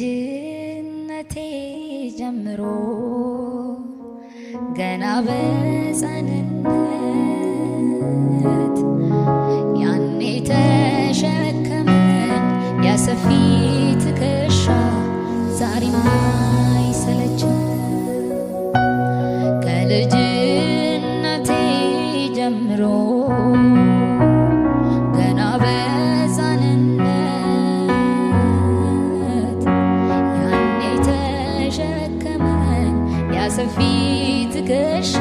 ከልጅነቴ ጀምሮ ገና በሕፃንነት ያኔ ተሸከመኝ ያ ሰፊ ትከሻ ዛሬም አይሰለችም። ከልጅነቴ ጀምሮ ገና በሕፃንነት ያኔ ተሸከመኝ ያ ሰፊ ትከሻ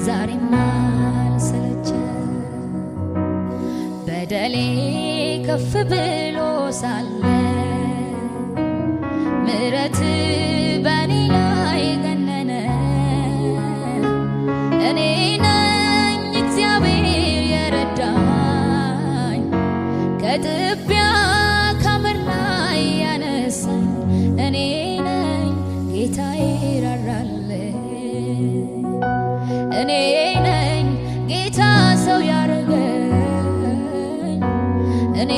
ዛሬም አልሰለቸም። በደሌ ከፍ ብሎ ሳለ ምሕረት በእኔ ላይ ገነነ። እኔ ነኝ እግዚአብሔር የረዳኝ ከጥቢያ ከምድር ላይ ያነሳኝ እኔ ነኝ ጌታ ይራራልኝ። እኔ ነኝ ጌታ ሰው ያረገኝ እኔ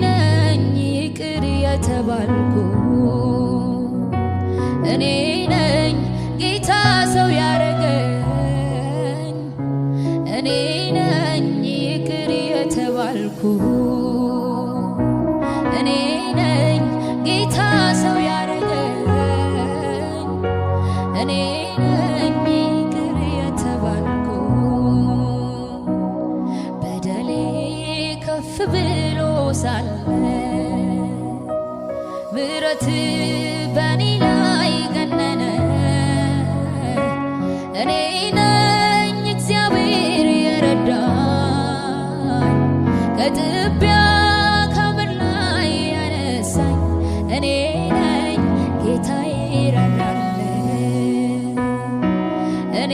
ነኝ ይቅር የተባልኩ እኔ ነኝ ጌታ ሰው ያረገኝ እኔ ነኝ ይቅር የተባልኩ እኔ ነኝ ጌታ ሰው ያረገኝ እኔ ነኝ ይቅር የተባልኩ። በደሌ ከፍ ብሎ ሳለ ምሕረት በእኔ ላይ ገነነ። እኔ ነኝ እግዚአብሔር የረዳኝ ከጥቢያ ከምድር ላይ ያነሳኝ እኔ ነኝ ጌታ ይራራልኝ። እኔ